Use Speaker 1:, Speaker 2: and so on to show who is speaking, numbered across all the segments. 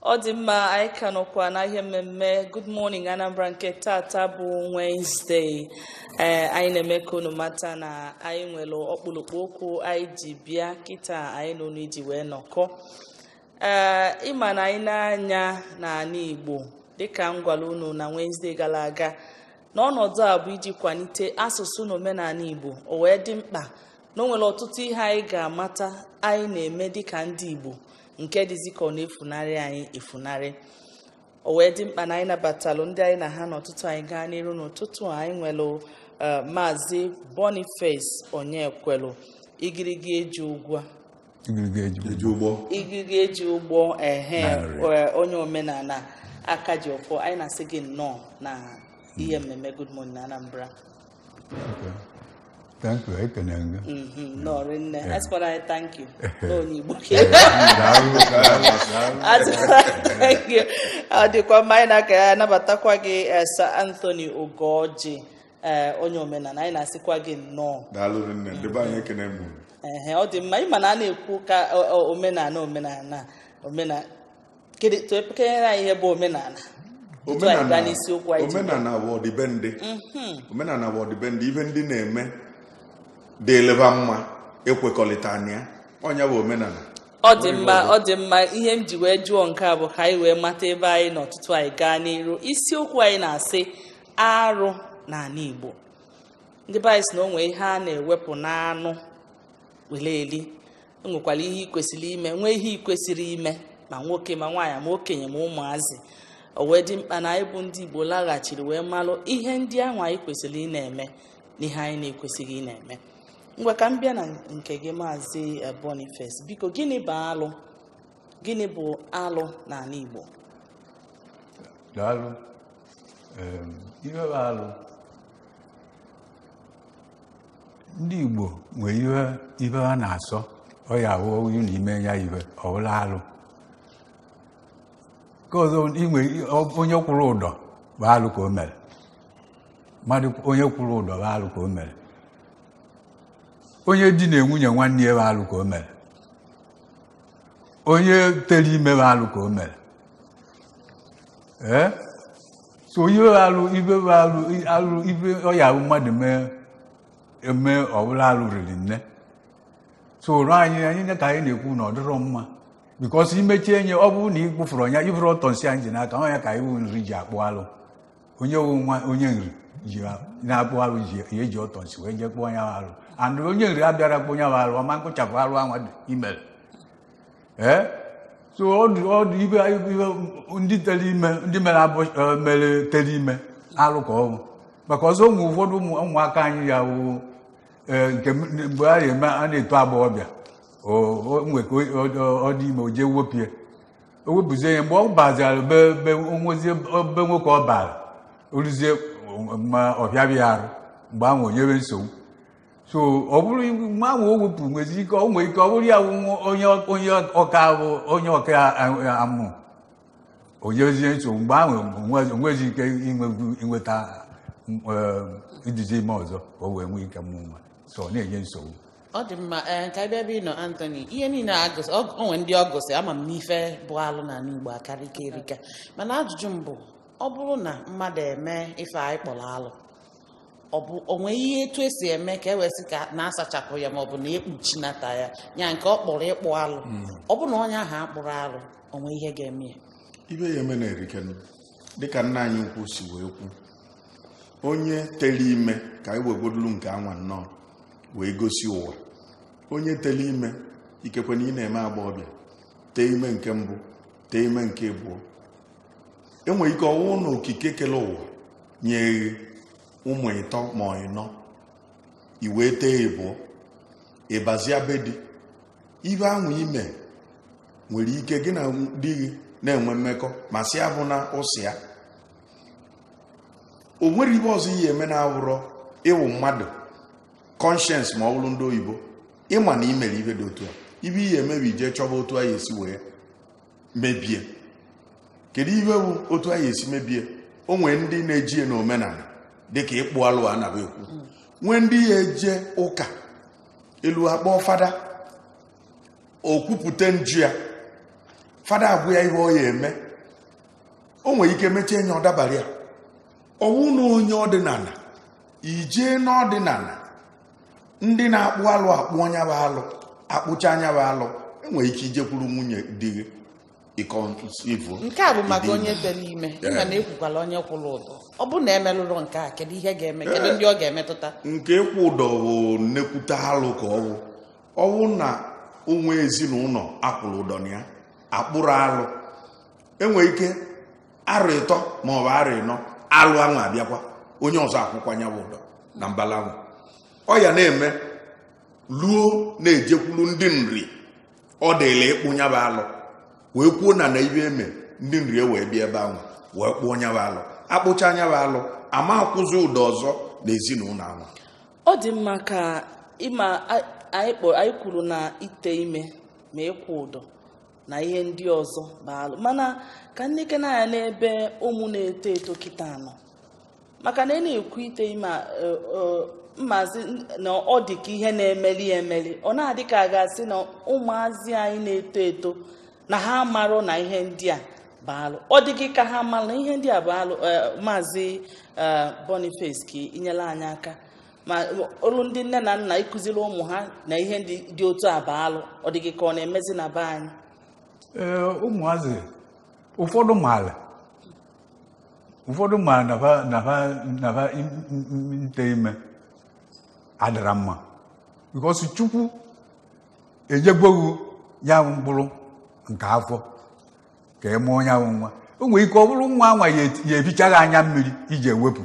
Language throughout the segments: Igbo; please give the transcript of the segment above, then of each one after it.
Speaker 1: Ọ dị mma, anyị ka nọkwa na ihe mmemme Good Morning Anambra nke tata bụ Wednesday. Ee, anyị na-eme ka unu mata na anyị nwere ọkpụrụkpụ okwu anyị ji bịa kịta anyị na unu iji wee nọkọ. Ee, ịma na anyị na-anya n'ala Igbo, dịka m gwara unu na Wednesday gara aga, na ọnọdụ a bụ iji kwalite asụsụ na omenala Igbo. O wee dị mkpa na o nwere ọtụtụ ihe anyị ga-amata anyị na-eme dịka ndị Igbo nke dịzi ka ọ na-efunarị anyị efunarị. O wee dị mkpa na anyị nabatalụ ndị anyị na ha n'ọtụtụ. Anyị gaa n'iru n'ụtụtụ a, anyị nwere Maazị Boniface Onyekwelu, igirigi eji ụgwọ.
Speaker 2: Igirigi eji.
Speaker 3: Eji ụgbọ.
Speaker 1: Igirigi eji ụgbọ, ehe.
Speaker 2: Narị.
Speaker 1: Onye omenala aka ji ọfọ, anyị na-asị gị nnọọ na ihe mmemme Good Morning Anambra.
Speaker 2: Okay. Thank you, ekene gị.
Speaker 1: Nnọọ rinne. Asịkwara anyị thank you n'onye Igbo.
Speaker 2: Daalụ, daalụ, daalụ.
Speaker 1: Asịkwara thank you. Ọ dịkwa mma, anyị na-aka ya anabatakwa gị, Sir Anthony Ugoji, onye omenala, anyị na-asịkwa gị nnọọ.
Speaker 3: Daalụ rinne, ndị be anyị, ekene m.
Speaker 1: Ehe, ọ dị mma. Ịma na a na-ekwu ka omenala, omenala, omenala, kedu tụpekere anyị ihe bụ omenala tupu anyị gaa n'isiokwu anyị ji bịa?
Speaker 3: Omenala bụ ọdịbendị. Omenala bụ ọdịbendị, ife ndị na-eme dị eleba mma, ekwekọrịta na ya, ọnya bụ omenala.
Speaker 1: Ọ dị mma, ọ dị mma. Ihe m ji wee jụọ nke a bụ ka anyị wee mata ebe anyị nọ tutu anyị gaa n'iru. Isiokwu anyị na-asị arụ n'ala Igbo. Ndị be anyị sị na o nwee ihe a na-ewepụ n'anụ were eri, o nwekwara ihe ị kwesịrị ime, nwee ihe ị kwesịrị ime, ma nwoke, ma nwaanyị, ma okenye, ma ụmụazị. O wee dị mkpa na anyị bụ ndị Igbo laghachiri wee malụ ihe ndị ahụ anyị kwesịrị ị na-eme na ihe anyị na-ekwesịghị ị na-eme. Ngwa, ka m bịa na nke gị, Maazị Boniface. Biko, gịnị bụ alụ? Gịnị bụ alụ n'ala Igbo?
Speaker 2: Daalụ. Ihe bụ alụ, ndị Igbo nwere ihe ha na-asọ. Ọ ya ahụ onye na ime ya ihe ọ bụla alụ. Nke ọzọ, inwe onye kwụrụ ụdọ bụ alụ ka o mere mmadụ. Onye kwụrụ ụdọ bụ alụ ka o mere. Onye di na nwunye nwanne ya bụ alụ ka o mere. Onye tere ime bụ alụ ka o mere. Ee, so ihe bụ alụ, ibe bụ alụ, alụ ibe ọ ya bụ mmadụ mee eme ọbụla alụ riri nne. So ụrụ anyị ka anyị na-ekwu na ọ dịrọ mma, because imechie nye, ọ bụrụ na ị kpụfụrụ ọnya, ifụrụ ọtọ nsị anyị ji n'aka ọ ya ka iwu nri ji akpụ alụ. Onye wụ nwa onye nri ji na-akpụ alụ ji ya eji ọtọ nsị wee jee kpụọ ya alụ, and onye nri abịara kpụ ya alụ, ọma nkụchapụ alụ anwa imere. Ee, so ọ dị ibe ndị tere ime, ndị mere abụ mere tere ime, alụ ka ọ bụ. Maka ọzọ, ụmụ ụfọdụ ụmụaka anyị ya wụ nke mgbe a na-eme, a na-eto agbọghọbịa, o nwe ka ọ dị ime, o jee wepụ ya, o wepụzie ya. Mgbe ọ baziara be onwezie be nwoke ọ bara, oruzie ma ọ bịabịa ya arụ, mgbe ahụ o nyere nsogbu. So ọ bụrụ mgbe ahụ o wepụ, nwezi ike, o nwere ike ọ bụrụ ya wụ onye ọka bụ onye ọka amụ, o nyezie nsogbu. Mgbe ahụ onwezi ike inweta iduzi ime ọzọ ka o wee nwee ike mụ nwa. So ọ na-enye nsogbu.
Speaker 4: Ọ dị mma. Ee, ka ebe ị nọ, Anthony, ihe niile a gụsị, o nwere ndị ọ gụsị. Ama m n'ife bụ alụ n'ala Igbo akarịka erika, mana ajụjụ m bụ, ọ bụrụ na mmadụ eme ife anyị kpọrọ alụ, ọ bụ o nwee ihe etu esi eme ka e wee sị ka na-asachapụ ya, maọbụ na ekpuchinata ya, ya nke ọ kpọrọ ịkpụ alụ? Ọ bụ na onye ahụ akpụrụ alụ, o nwee ihe ga-eme ya?
Speaker 3: Ibe ya eme na erikenu, dịka nna anyị ukwu si wee kwu, onye tere ime, ka anyị wegodulu nke anwa nnọọ wee gosi ụwa. Onye tere ime, ikekwe na ị na-eme agbọghọbịa, tee ime nke mbụ, tee ime nke abụọ, enwere ike ọwụ na okike kele ụwa nye ụmụ ịtọ ma ịnọ, i wee tee ịbụọ, ịbazia be di. Ibe ahụ ime nwere ike gị na di gị na-enwe mmekọ, ma si abụ na ụsị ya, o nwere ibe ọzọ ihe eme na-awụrọ ịwụ mmadụ conscience, ma ọ bụrụ ndị oyibo, ịma na ị mere ibe dị otu a. Ibe ihe emebi, ije chọba otu anyị esi wee mebie. Kedu ihe bụ otu anyị esi mebie? O nwee ndị na-eji n'omenala dịka ịkpụ alụ a na ekwu, nwee ndị ya eje ụka elu akpọ fada, o kwupụta nju ya. Fada agwụ ya ihe ọ ya eme. O nwere ike mechie nye, ọ dabara ya. Ọwụ na onye ọdịnala ijee n'ọdịnala, ndị na-akpụ alụ akpụ anya bụ alụ, akpụcha anya bụ alụ, enwere ike ijekwuru nwunye di gị ịkọnsivuo.
Speaker 4: Nke a bụ maka onye tere ime. Ịma na ekwukwala onye kwụrụ ụdọ. Ọ bụ na emerụrụ nke a, kedu ihe ga-eme? Kedu ndị ọ ga-emetụta?
Speaker 3: Nke ịkwụ ụdọ bụ nnekwute alụ ka ọ bụ. Ọwụ na onwe ezinụlọ akwụrụ ụdọ na ya akpụrụ alụ, enwere ike arọ 3 ma ọ bụ arọ 4, alụ ahụ abịakwa, onye ọzọ akwụkwanya bụ ụdọ na mbala ahụ. Ọ ya na-eme luo na-ejekwuru ndị nri ọ dịla ịkpụ nya bụ alụ, wee kwuo na na ibe eme ndị nri wee bịa ebe ahụ wee kpụọ nya bụ alụ. Akpụcha nya bụ alụ, ama akwụzi ụdọ ọzọ na ezinụlọ ahụ.
Speaker 1: Ọ dị mma ka ịma anyị kwuru na ite ime ma ịkwụ ụdọ na ihe ndị ọzọ bụ alụ, mana ka nneke na anya n'ebe ụmụ na-eto eto kịta nọ, maka na ị na-ekwu ite ime mmazi na ọ dị ka ihe na-emeli emeli, ọ na-adị ka a ga-asị na ụmụazị anyị na-eto eto na ha marụ na ihe ndị a bụ alụ. Ọ dị gị ka ha marụ na ihe ndị a bụ alụ? Maazị Boniface, ka inyere anyị aka ma olu ndị nne na nna ịkụziri ụmụ ha na ihe ndị dị otu a bụ alụ, ọ dị gị ka ọ na-emezi na be anyị?
Speaker 2: Ee, ụmụazị ụfọdụ maara, ụfọdụ maara na fa nte ime adịra mma, because Chukwu enyegboghị ya bụ mkpụrụ nke afọ ka ị mụọ ya bụ nwa. O nwere ike ọ bụrụ nwa anwa ya efichaghị anya mmiri iji ewepụ.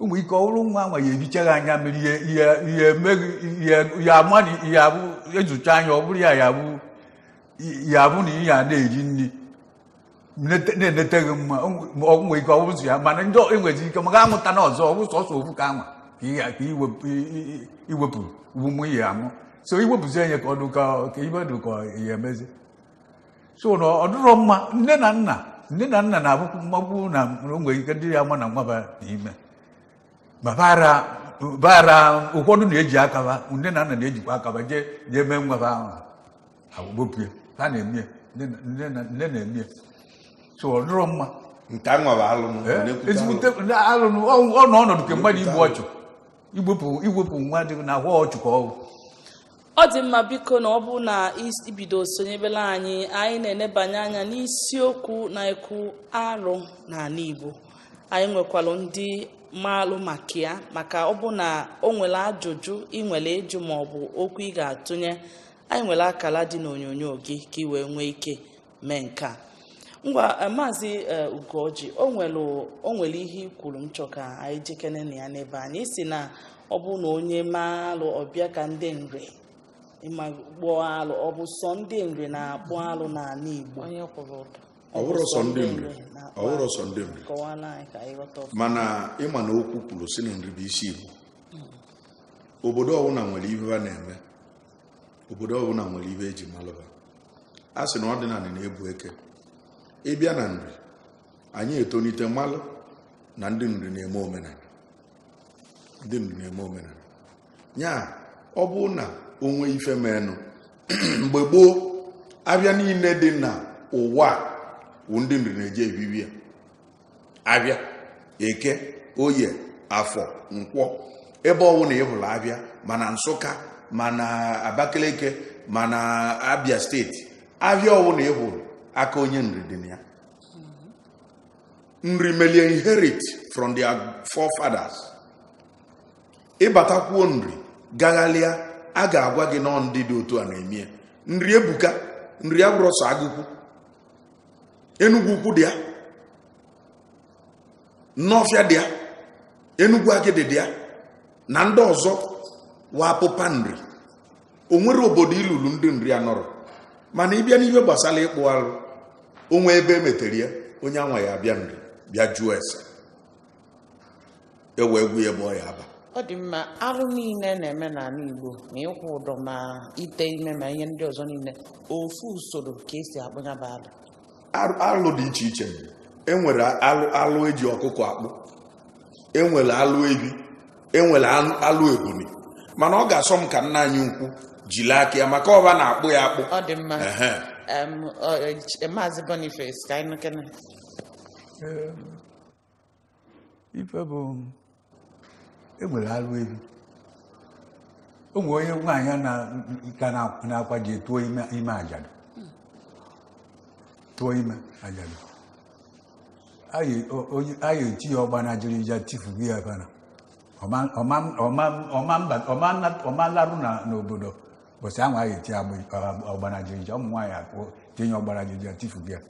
Speaker 2: O nwere ike ọ bụrụ nwa anwa ya efichaghị anya mmiri, ya emeghị ya amadị ya abụ ezucha anya, ọ bụrụ ya ya abụ na ihe a na-eri nri na-eneteghị mma. Ọ nwere ike ọ bụrụ ya, mana ndị enwezi ike maka amụta na ọzọ, ọ bụ sọsọ ofu ka anwa ka iwepụ ụmụ ihe amụ, so iwepụzi ya ka ọ dị ka ibe dị ka ya emezi. So na ọ dịrọ mma. Nne na nna na-abụkwu mmagbu na o nwere ike ndị ya ma na nwa ba n'ime ma bara. Ụfọdụ na-eji aka ba, nne na nna na-ejikwa aka ba jee jee mee nwa ba ahụ agbopie ha na-eme, nne na-eme. So ọ dịrọ mma.
Speaker 3: Nke a nwa bụ alụ.
Speaker 2: Ezigbote alụ. Ọ nọ ọnọdụ ka mmadụ igbu ọchụ, iwepụ nwa dị na ahụ ọchụ ka ọ bụ.
Speaker 1: Ọ dị mma. Biko, na ọ bụ na ibido sonyebela anyị, anyị na-enebanye anya n'isiokwu na-ekwu arụ n'ala Igbo. Anyị nwekwalụ ndị maalụ maka ya, maka ọ bụ na o nwere ajụjụ ị nwere ịjụ ma ọ bụ okwu ị ga-atụnye, anyị nwere akara dị n'onyonyo gị ka ị wee nwee ike mee nke a. Ngwa, Maazị Ugoji, o nwere ihe i kwuru m chọ ka anyị jekene na ya n'ebe anyị si na ọ bụ na onye maa alụ, ọbịa ka ndị nre ịma kpụọ alụ. Ọ bụ sọ ndị nri na-akpụ alụ n'ala Igbo?
Speaker 4: Onye kwụrụ ụdọ.
Speaker 3: Ọ bụrụ sọ ndị nri, ọ bụrụ sọ ndị nri.
Speaker 1: Kọwala anyị ka anyị ghọta ọfụma.
Speaker 3: Mana ịma na okwu kwuru si na nri bụ isi Igbo. Obodo ọbụla nwere ibe ha na-eme, obodo ọbụla nwere ibe eji malụba. A sị na ọdịnala na-ebu eke. Ịbịa na nri anyị, etonite mmalụ na ndị nri na-eme omenala, ndị nri na-eme omenala ya. Ọ bụ na onwe ife menụ mgbe gboo, abịa niile dị na ụwa a, wụ ndị nri na-eje ebibi ya. Abịa Eke, Oye, Afọ, Nkwọ, ebe ọwụ na ịhụrụ abịa, mana Nsụka, mana Abakaliki, mana Abia Steeti, abịa ọwụ na ịhụrụ, aka onye nri dị na ya. Nri melie inherit from their forefathers. Ịbatakwuo nri gaghalịa, a ga-agwa gị nọọ ndị dị otu a na-eme ya. Nri ebuka, nri abụrụ sọ Agụkwu, Enugwu Ukwu dị ya, Nnọfịa dị ya, Enugwu Agịdị dị ya, na ndị ọzọ wapụpa nri. O nwere obodo ilulu ndị nri anọrọ. Mana ịbịa n'ihe gbasara ịkpụ arụ, onwe ebe emetere ya, onye anwa ya abịa nri bịa jụọ ese, e wee gwu ya ebe ọ ya aba.
Speaker 4: Ọ dị mma. Arụ niile na-eme n'ala Igbo, ma ịkwụ ụdọ, ma ite ime, ma ihe ndị ọzọ niile, ofu usoro ka esi akpụnyaba alụ?
Speaker 3: Alụ dị iche iche. Enwere alụ, alụ eji ọkụkọ akpụ, enwere alụ ebi, enwere alụ ebuni. Mana ọ ga-asọ m ka nna anyị ukwu jiri aka ya, maka ọba na-akpụ ya akpụ.
Speaker 4: Ọ dị mma.
Speaker 3: Ehe.
Speaker 4: Maazị Boniface, ka anyị nụkene.
Speaker 2: Ife bụ enwere alụ ehi, o nwere onye nwaanyị na ka na-akwa ji tụọ ime, ime ajadu, tụọ ime ajadu, anyị eti ya ọgba na jiri ja tifugo ya ebe na ọma nlarụ na n'obodo ụbọchị ahụ. Anyị eti ọgba na jiri ja, ụmụ nwaanyị akpụ tinye ọgba na jiri ja tifugo ya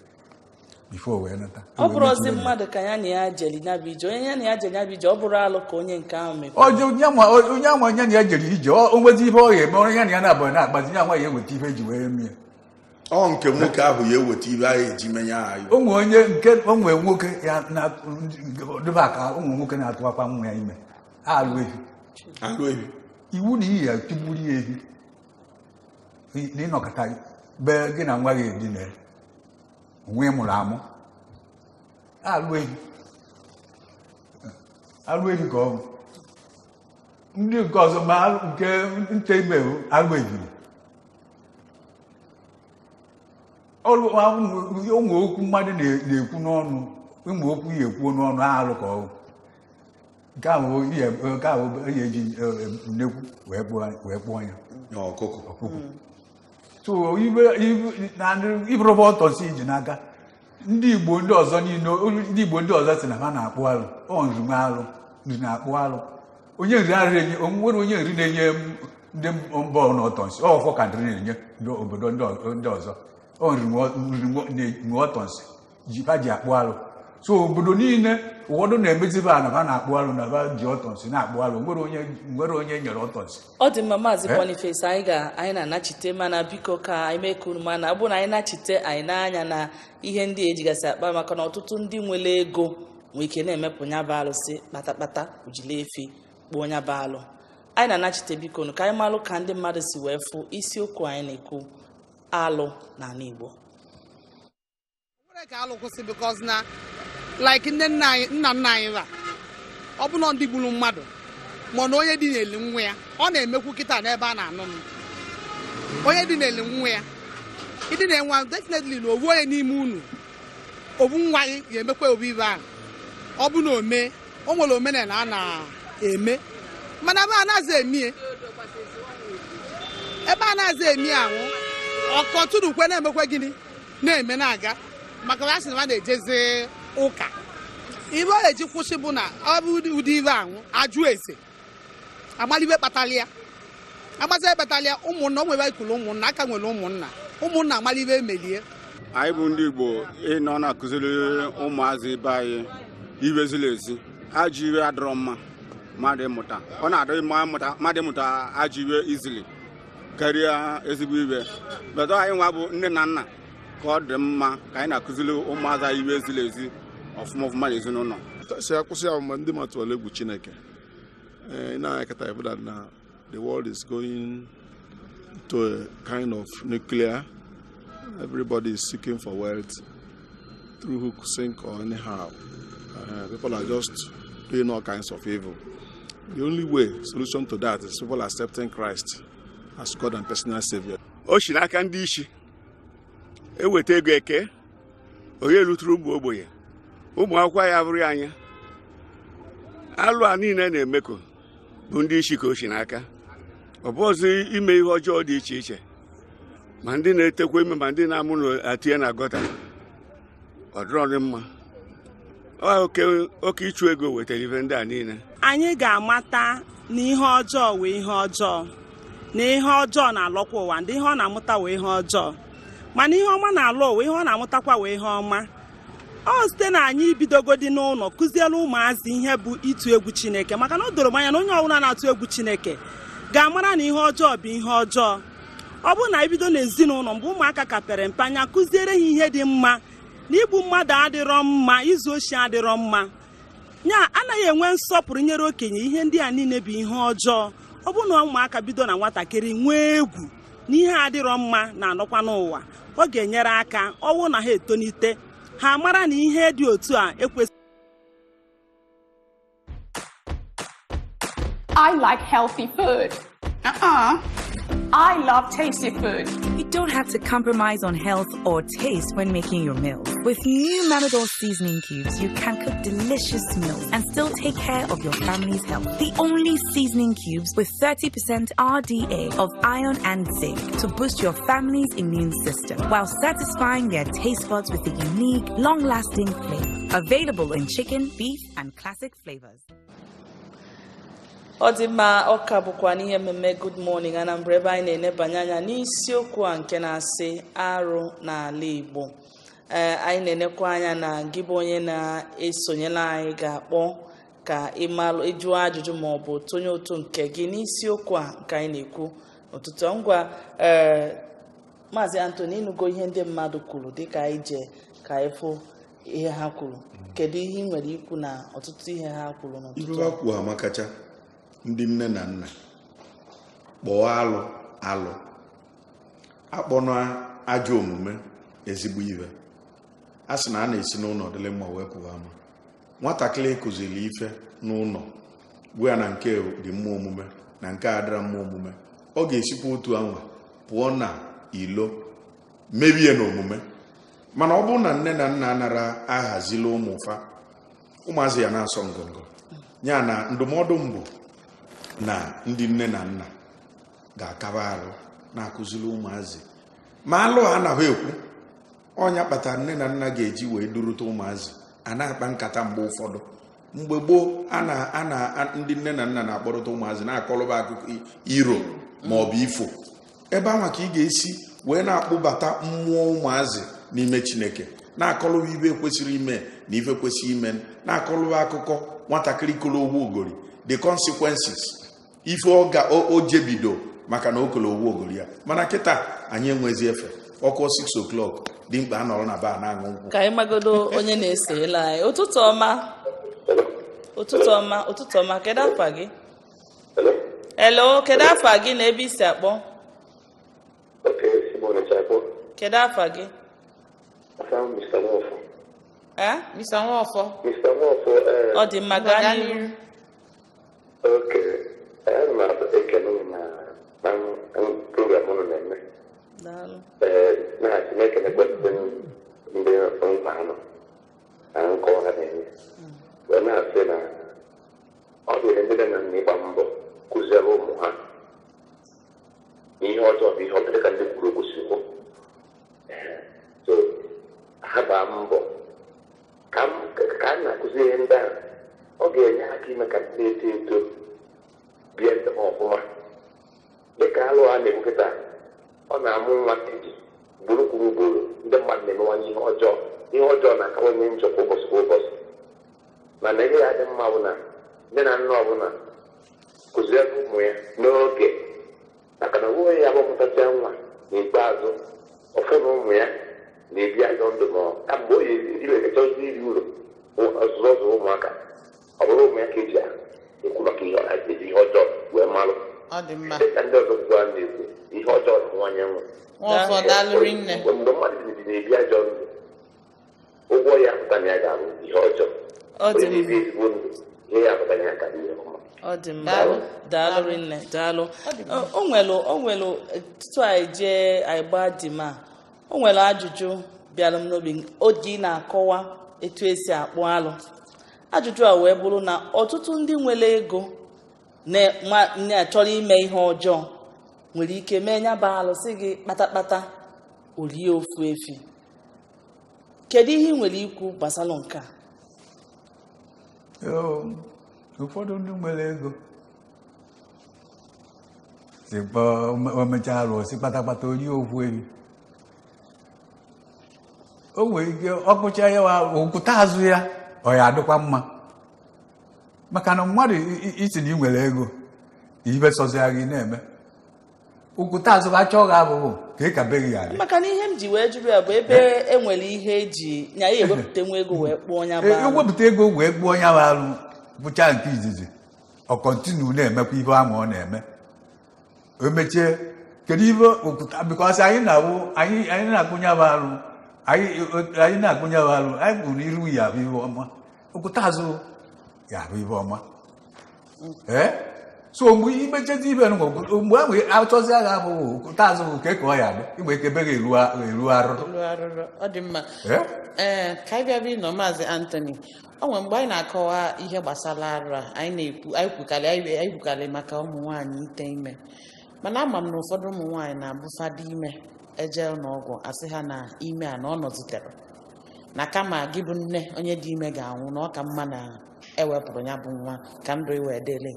Speaker 2: before wee nata.
Speaker 1: Ọ bụrụ ozi mmadụ ka ya na ya jeli nya bụ ije, onye ya na ya jeli nya bụ ije, ọ bụrụ alụ ka onye nke ahụ mekwa.
Speaker 2: Ọjọ onye anwa ya na ya jere ije, o nwezi ife ọ ga-eme, onye ya na ya na-abụ na-akpazi ya nwa ya eweta ife eji wee mie.
Speaker 3: Ọ nke nwoke ahụ ya eweta ibe ahụ eji menye anyị.
Speaker 2: O nwee onye nke o nwee nwoke ya na dịba ka ụmụ nwoke na-atụwakwa nwa ya ime alụ ehi.
Speaker 3: Alụ ehi.
Speaker 2: Iwu na iyi ya tigburu ya ehi na ịnọkọta be gị na nwa gị edina onwe mụrụ amụ, alụ ehi, alụ ehi ka ọ bụ. Ndị nke ọzọ ma nke nte ime bụ alụ ebili. Ọrụ ụmụ okwu mmadụ na-ekwu n'ọnụ, ụmụ okwu ya ekwuo n'ọnụ, alụ ka ọ bụ. Nke ahụ bụ ihe, nke ahụ bụ ihe eji nnekwu wee kpụọ ya.
Speaker 3: Na ọkụkọ.
Speaker 2: Ọkụkọ. So ibe ibe na ibụrụba ọtọ si iji n'aka ndị Igbo ndị ọzọ niile, ndị Igbo ndị ọzọ si na ha na-akpụ alụ, ọ nri nwe alụ, nri na-akpụ alụ. Onye nri arịrị enye onwere, onye nri na-enye ndị mba ọtọ nsị, ọ ọfọ ka nri na-enye ndị obodo ndị ọzọ. Ọ nri nwe ọtọ nsị ji ha ji akpụ alụ. So obodo niile ụfọdụ na-emezibe ha na ha na-akpụ alụ, na ha ji ọtọ nsị na-akpụ alụ. Nwere onye nyere ọtọ nsị.
Speaker 1: Ọ dị mma, Maazị Boniface. Anyị ga anyị na-anachite, mana biko ka anyị mee ka unu mana ọ bụrụ na anyị nachite, anyị na-anya na ihe ndị ejigasị akpa, maka na ọtụtụ ndị nwere ego nwee ike na-emepụ nya bụ alụsị kpatakpata ujile efi kpụọ nya bụ alụ. Anyị na-anachite, biko nụ, ka anyị malụ ka ndị mmadụ si wee fụ isiokwu anyị na-ekwu, alụ n'ala Igbo.
Speaker 5: Nwere ka alụ kwụsị, because na like nne nna anyị, nna nna anyị ra, ọ bụ na ndị gburu mmadụ, mana onye dị n'eli nwa ya, ọ na-emekwu kịta n'ebe a na-anụ m onye dị n'eli nwa ya, ịdị na-enwe definitely na owu onye n'ime unu, owu nwa gị ga-emekwa obu ibe ahụ. Ọ bụ na ome o nwere omenala a na-eme, mana ebe a na-aza emie, ebe a na-aza emi ahụ, ọkọtụrụkwe na-emekwa gịnị na-eme na-aga, maka na a sị na ha na-ejezi ụka. Ibe ọ eji kwụsị bụ na ọ bụ ụdị ibe ahụ, ajụ ese, amalibe kpatara ya, agbaza kpatara ya. Ụmụnna o nwere ikulu ụmụnna aka nwere ụmụnna, ụmụnna amalibe emelie.
Speaker 6: Anyị bụ ndị Igbo ịnọ na-akụziri ụmụazị ibe anyị iwe ziri ezi. Ajọ iwe adịrọ mma mmadụ ịmụta. Ọ na-adị mma ịmụta, mmadụ ịmụta ajọ iwe izili karịa ezigbo iwe bedọ. Anyị nwa bụ nne na nna ka ọ dị mma ka anyị na-akụziri ụmụazị anyị iwe ziri ezi ọfụma ọfụma n'ezinụlọ.
Speaker 7: Si akwụsị ahụ ma ndị ma tụọla egwu Chineke. Ee, na-akata ịbụ that na the world is going to a kind of nuclear. Everybody is seeking for wealth through hook, sink or anyhow. People are just doing all kinds of evil. The only way solution to that is people accepting Christ as God and personal savior.
Speaker 6: O si n'aka ndị isi eweta ego eke onye ruturu ụmụ ogbenye, ụmụ akwụkwọ ya bụrụ ya anya. Alụ a niile na-emekọ bụ ndị isi ka o si n'aka. Ọ bụ ọzọ ime ihe ọjọọ dị iche iche, ma ndị na-etekwa ime, ma ndị na-amụ na atinye na gọta, ọ dịrọ mma. Ọ oke oke ịchụ ego wetara ife ndị a niile.
Speaker 8: Anyị ga-amata na ihe ọjọọ wee ihe ọjọọ, na ihe ọjọọ na-alọkwa ụwa, ndị ihe ọ na-amụta wee ihe ọjọọ, mana ihe ọma na-alụ ụwa, ihe ọ na-amụtakwa wee ihe ọma. Ọ site na anyị bidogodi n'ụlọ kụziere ụmụazị ihe bụ ịtụ egwu Chineke, maka na o doro m anya na onye ọbụla na-atụ egwu Chineke ga-amara na ihe ọjọọ bụ ihe ọjọọ. Ọ bụrụ na ebido n'ezinụlọ, mgbe ụmụaka ka pere mpe, anya kụziere ha ihe dị mma, na igbu mmadụ adịrọ mma, izu oshi adịrọ mma, nya anaghị enwe nsọpụrụ nyere okenye, ihe ndị a niile bụ ihe ọjọọ. Ọ bụrụ na ụmụaka bido na nwatakịrị nwee egwu na ihe adịrọ mma na-anọkwa n'ụwa, ọ ga-enyere aka ọwụ na ha etonite, ha mara na ihe dị otu a ekwesịghị.
Speaker 9: I like healthy food.
Speaker 5: Uh-uh.
Speaker 9: I love tasty food.
Speaker 10: You don't have to compromise on health or taste when making your meals. With new Mamador seasoning cubes, you can cook delicious meals and still take care of your family's health. The only seasoning cubes with 30% RDA of iron and zinc to boost your family's immune system while satisfying their taste buds with a unique, long-lasting flavor. Available in chicken, beef, and classic flavors.
Speaker 1: Ọ dị mma. Ọka bụkwa n'ihe mmemme Good Morning Anambra, ebe anyị na-enebanye anya n'isiokwu a nke na-asị arụ n'ala Igbo. Ee, anyị na-enekwa anya na gị bụ onye na-esonyela anyị ga-akpọ ka ịmalụ, ịjụọ ajụjụ ma ọ bụ tụnye ụtụ nke gị n'isiokwu a nke anyị na-ekwu n'ụtụtụ a. Ngwa, ee, Maazị Anthony, ịnụgo ihe ndị mmadụ kwuru. Dịka anyị jee ka anyị fụ ihe ha kwuru, kedu ihe ị nwere ikwu na ọtụtụ ihe ha kwuru n'ụtụtụ
Speaker 3: Ife
Speaker 1: a?
Speaker 3: Kwuo amakacha. Ndị nne na nna, kpọọ alụ alụ, akpọna ajọ omume ezigbo ibe. A sị na a na-esi n'ụlọ dịrị mma wee pụwa ama. Nwatakịrị kụziri ife n'ụlọ, gwa ya na nke dị mma omume na nke a adịra mma omume, ọ ga-esikwa otu anwa pụọ na ilo mebie n'omume. Mana ọ bụrụ na nne na nna anara ahazila ụmụ fa, ụmụazị ya na-asọ ngọngọ ya. Na ndụmọdụ mbụ na ndị nne na nna ga-akaba arụ na-akụziri ụmụazị ma alụ ha anaghị ekwu ọnya kpatara nne na nna ga-eji wee durute ụmụazị a na-akpa nkata. Mgbe ụfọdụ, mgbe gboo, a na a na ndị nne na nna na-akpọrọta ụmụazị na-akọlụba akụkọ iro ma ọ bụ ifo. Ebe ahụ ka ị ga-esi wee na-akpụbata mmụọ ụmụazị n'ime Chineke, na-akọlụba ibe kwesịrị ime na ife kwesịrị ime, na-akọlụba akụkọ nwatakịrị kolo owu ogori, the consequences ife ọ ga o jebido maka na o kolo owu ogori ya. Mana kịta anyị enwezi efe ọkụ 6 o'clock dị mkpa, a nọrọ na ba na-aṅụ nkwụ.
Speaker 1: Ka anyị magodo onye na-esonyela anyị. Ụtụtụ ọma, ụtụtụ ọma, ụtụtụ ọma. Kedu afa gị? Hello, kedu afa gị na ebe isi akpọ?
Speaker 11: Okay, si m Onitsha akpọ.
Speaker 1: Kedu afa gị?
Speaker 11: Afa m Mr. Nwofọ.
Speaker 1: Eh?
Speaker 4: Mr. Nwofọ.
Speaker 11: Mr. Nwofọ,
Speaker 1: Ọ dị mma, gaa n'ihu.
Speaker 11: Okay, ana m ekele unu na program unu na-eme.
Speaker 1: Daalụ.
Speaker 11: Ee, na-asị na-ekelekwa ndị mkpa anọ na nkọwa ha na-enye. Wee na-asị na ọ dịrị ndị nne na nna ịgba mbọ kụziere ụmụ ha ihe ọjọọ bụ ihe ọjọọ, dịka ndị kwuru okwu si kwu. Ee, so ha gbaa mbọ ka a na-akụzi ihe ndị ahụ, ọ ga-enye aka ime ka ndị na-eto eto bie ndụ ha ọfụma. Dịka alụ a na-ekwu kịta, ọ na-amụ nwa eji ugboro kwuru ugboro. Ndị mmadụ na-emewanye ihe ọjọọ, ihe ọjọọ na-akawanye njọ kwa ụbọchị kwa ụbọchị. Mana ihe ya dị mma bụ na nne na nna ọbụla kụziere ụmụ ya n'oge, maka na onwe ya gbapụtasịa nwa n'ikpeazụ, ọfụ na ụmụ ya na-ebi ajọ ndụ, ma ka mgbe o yi chọzi iri uru ọzụzụ ọzụ ụmụaka, ọ bụrụ ụmụ ya ka eji ekwu maka ihe eji ihe ọjọọ wee malụ.
Speaker 4: Ọ dị mma.
Speaker 11: Dịka ndị ọzọ kwukwa na-ekwu, ihe ọjọọ na-amụwanye nwa.
Speaker 4: Nwafọ, daalụ rinne.
Speaker 11: Mgbe mmadụ na-ebi ajọ ndụ, ụgwọ ya apụta na ya ga-abụ ihe ọjọọ.
Speaker 1: Ọ dị
Speaker 11: Onye na-ebi
Speaker 1: mma.
Speaker 11: ezigbo ndụ, ihe ya apụta na ya ga-abụ ihe ọma.
Speaker 1: Ọ dị mma. Daalụ rinne, daalụ. O nwelu tutu anyị jee, anyị gbaa dị ma o nwere ajụjụ bịara m n'obi oge ị na-akọwa etu esi akpụ alụ. Ajụjụ a wee bụrụ na ọtụtụ ndị nwere ego na-achọrọ ime ihe ọjọọ nwere ike mee nya bụ alụ, sị gị kpatakpata orie ofu efi. Kedu ihe ị nwere ikwu gbasara nke a?
Speaker 2: Yoo, ụfọdụ ndị nwere ego si kpọọ, o mechaa arụ, si kpatakpata orie ofu ehi. O nwere ike ọkpụcha ya okwute azụ ya, ọ ya adịkwa mma, maka na mmadụ isi na ị nwere ego, ibe sọzịa gị na-eme okwute azụ achọ gị abụbụ ka ị ka be gị adị.
Speaker 1: Maka na ihe m ji wee jụrụ ya bụ ebe e nwere ihe eji nya ya ewepụta nwa ego wee kpụọ ya bụ alụ.
Speaker 2: Ewepụta ego wee gbuo ya bụ alụ, bụcha nke izizi, ọ continue na-emekwa ihe ahụ ọ na-eme. O mechie, kedu ihe okwuta? Because anyị na-awụ anyị na-akpụnye bụ alụ, anyị na-akpụnye bụ alụ, anyị kwuru iru ya bụ ihe ọma, okwuta azụ ya bụ ihe ọma. Ee. So mgbe imechezi ibe nụ, mgbe ahụ achọzi agha abụghị taazụ bụ nke ka ọ ya dị inwe ike ebe gị eru arụrụ.
Speaker 4: Elu arụrụ, ọ dị mma.
Speaker 2: Eh?
Speaker 4: Ee, ka anyị bịa bụ ịnọ Maazị Anthony, o nwere mgbe anyị na-akọwa ihe gbasara arụ a, anyị na-ekwu, anyị kwukarị maka ụmụ nwaanyị ite ime, mana ama m na ụfọdụ ụmụ nwaanyị na-abụfadị ime eje ụlọọgwụ, asị ha na ime a na ọ nọzitere na kama gị bụ nne onye dị ime ga-anwụ, na ọ ka mma na ewepụrụ ya bụ nwa ka ndụ wee dịrị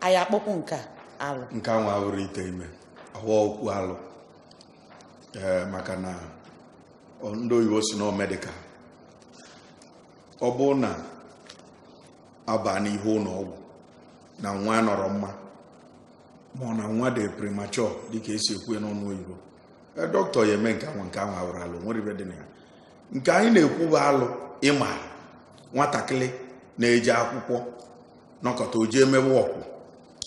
Speaker 4: anyị. Akpọkwu nke a alụ?
Speaker 3: Nke ahụ abụrụ ite ime, ọwa okwu alụ. Ee, maka na ndị oyibo si na medical, ọ bụrụ na aba n'ihe ụlọ ọgwụ na nwa nọrọ mma, ma ọ na nwa dị premature, dịka esi ekwu ya n'ọnụ oyibo, dọkịta ya eme nke ahụ. Nke ahụ abụrụ alụ, nwere ibe dị na ya. Nke anyị na-ekwu bụ alụ ịma nwatakịrị na-eje akwụkwọ nọkọta o jee mewe ọkwụ,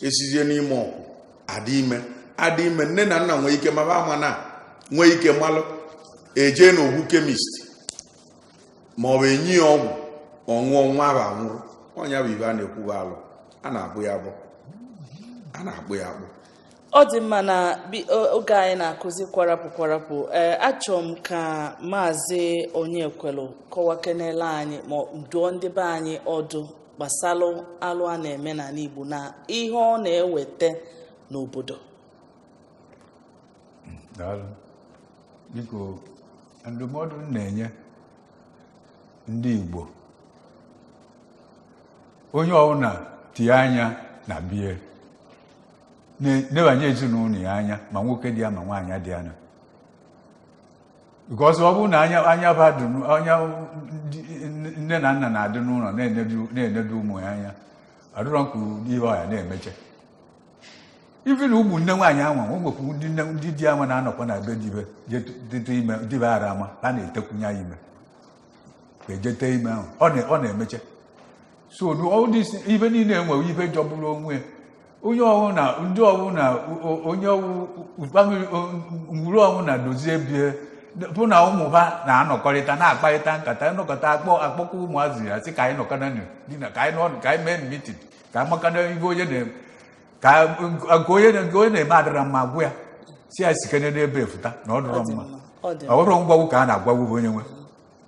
Speaker 3: esizie n'ime ọkwụ adị ime. Adị ime, nne na nna nwee ike maba ama na nwee ike malụ eje n'ogwu chemist ma ọ bụ enyi ya ọgwụ ọṅụọ, nwa ahụ anwụrụ. Ọnya bụ ibe a na-ekwu bụ alụ. A na-akpụ ya abụ, a na-akpụ ya akpụ.
Speaker 1: Ọ dị mma na oge anyị na-akụzi kwarapụ kwarapụ. Ee, achọrọ m ka Maazị Onyekwelu kọwakenele anyị ma dụọ ndị be anyị ọdụ gbasalụ alụ a na-eme n'ala Igbo na ihe ọ na-eweta n'obodo.
Speaker 2: Daalụ. Biko, ndụmọdụ m na-enye ndị Igbo, onye ọbụla tinye anya na bie, nebanye ezinụlọ ya anya, ma nwoke dị ya ma nwaanyị dị ya na, because ọ bụrụ na anya anya ba dị anya nne na nna na-adị n'ụlọ na-enedu ụmụ ya anya, adịrọ nke ihe ọya na-emeche. Ibi na ụmụnne nwaanyị anwa, o nwekwu ndị nne, ndị di anwa na-anọkwa na be dibe dịtụ ime, dibe ara ama ha na-etekwunye ya ime ka ejete ime ahụ. Ọ na-emeche. So all this ibe niile enwere ibe jọgburu onwe ya. Onye ọwụ na ndị ọwụ na onye ọwụ family ngwuru ọwụ na dozie bie, bụ na ụmụ ha na-anọkọrịta, na-akparịta nkata, nnọkọta, akpọ akpọkọ ụmụazị ya sị ka anyị nọkọta di na ka anyị nọ, ka anyị mee meeting, ka anyị makana ibe onye na ka nke onye na-eme adịra mma, gwụ ya si ya sikene n'ebe efuta na ọ dịrọ
Speaker 1: Ọ dị
Speaker 2: mma.
Speaker 1: mma, ọ dị
Speaker 2: Ọ bụrụ ngwagwu ka a na-agwagwu bụ onye nwe.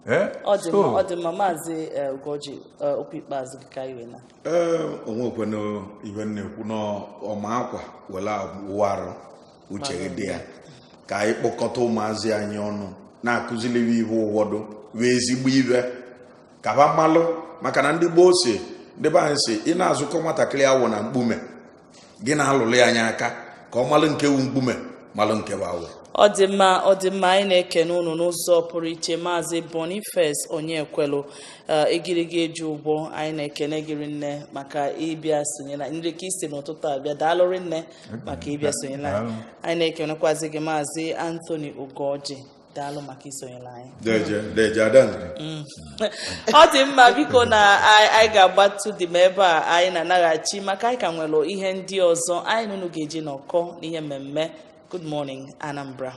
Speaker 2: Ee,
Speaker 1: Ọ dị
Speaker 2: so,
Speaker 1: mma, ọ dị mma. Maazị Ugoji, okwu ikpeazụ gị ka anyị wee na.
Speaker 3: Ee, onwekwana ibe m na-ekwu n'ọma akwa were awụ arụ uche gị dị ya, ka anyị kpọkọta ụmụazị anyị ọnụ, na-akụziliwe ihe ụfọdụ wee ezigbo ibe ka ha malụ, maka na ndị gboo si, ndị be anyị si, ị na-azụkọ nwatakịrị awụ na mkpume gị, na-alụlụ ya anya aka ka ọ malụ nke wu mkpume, malụ nke bụ awụ.
Speaker 1: Ọ dị mma, ọ dị mma. Anyị na-ekene unu n'ụzọ pụrụ iche. Maazị Boniface Onyekwelu, igirigi eji ụgbọ, anyị na-ekene gị rinne maka ịbịa sonyere ndị ka isi n'ụtụtụ abịa. Daalụ rinne maka ịbịa sonyere anyị.
Speaker 2: Daalụ.
Speaker 1: Anyị na-ekenekwazi gị, Maazị Anthony Ugoji, daalụ maka isonyere anyị.
Speaker 3: Deje deje, adanri.
Speaker 1: Ọ dị mma. Biko, na anyị ga-agbatu dị m ebe a, anyị na-anaghachi maka anyị ka nwere ihe ndị ọzọ anyị na unu ga-eji nọkọ n'ihe mmemme Good Morning Anambra.